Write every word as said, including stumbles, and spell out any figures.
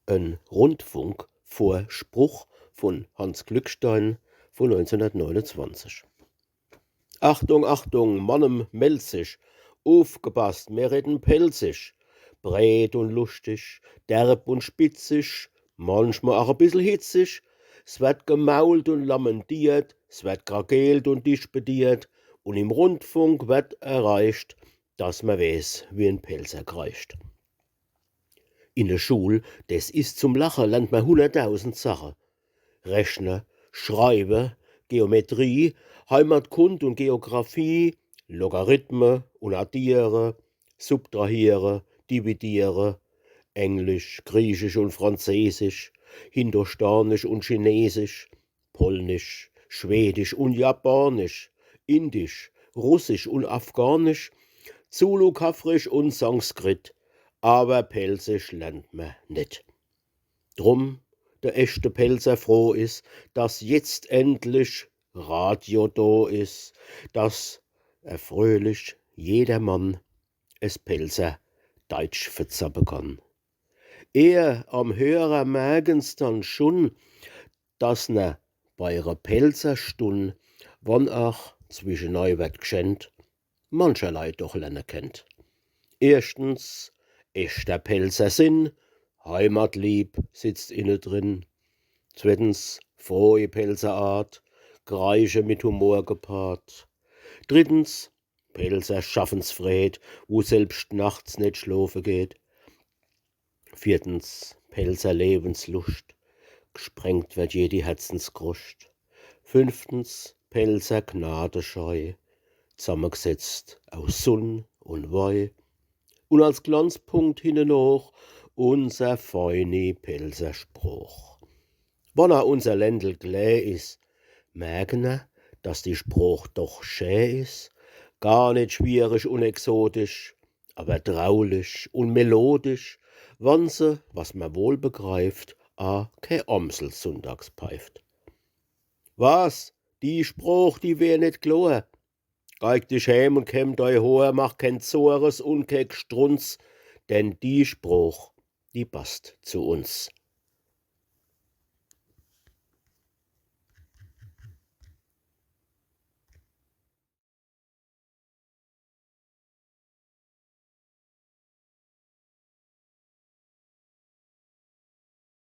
En Rundfunkvorspruch von Hanns Glückstein von neunzehnhundertneunundzwanzig. Achtung, Achtung, Mannem Melzig, ufgepasst, mir redden Pälzisch. Breet und luschtig, derb und spitzig, manchmal auch e bissel hitzig. S werd gemault und lamentiert, s werd krakeelt und dischbediert, und im Rundfunk werd erreicht, dass mer weeß, wie en Pälzer kreischt. In de Schul, des is zum Lache, lernt mer hunnertdausend Sache. Rechne, Schreibe, Geometrie, Heimatkund und Geographie, Logarithme und Addiere, Subtrahiere, Dividiere, Englisch, Griechisch und Franzesisch, Hindostanisch und Chinesisch, Polnisch, Schwedisch und Japanisch, Indisch, Russisch und Afghanisch, Zulu, Kaffrisch und Sanskrit, awer Pälzisch lernt mer net. Drum de echte Pälzer froh is, dass jetzt endlich Radio do is, dass er fröhlich jedermann es Pälzer Deitsch verzappe kann. Ehr am Hörer merken's dann schun, dass ne bei ere Pälzer Stunn, wann ach zwischenei werd gschennt, mancherlei doch lerne kennt. Erschtens, echter Pälzer Sinn, Heimatlieb sitzt inne drin. Zwettens, frohe Pälzer Art, Kreische mit Humor gepaart. Drittens, Pälzer Schaffensfreed, wo selbscht nachts net schlofe geht. Viertens, Pälzer Lewensluscht, gsprengt werd jedi Herzenskruscht. Fünftens, Pälzer Gnadeschei, zammegesetzt aus Sunn und Wei. Und als Glanzpunkt hinnenoch unser feini Pälzer Sproch. Wann er unser Ländel klä is, merken er, dass die Sproch doch schä is, gar net schwierig und exotisch, aber traulich und melodisch, wann se, was mer wohl begreift, a kä Amsel sunntags peift. Was? Die Sproch, die wär net klor? Geig dich heem und kämm dei Hoor, mach kän Zores und kä Gstrunz, denn die Sproch, die passt zu uns.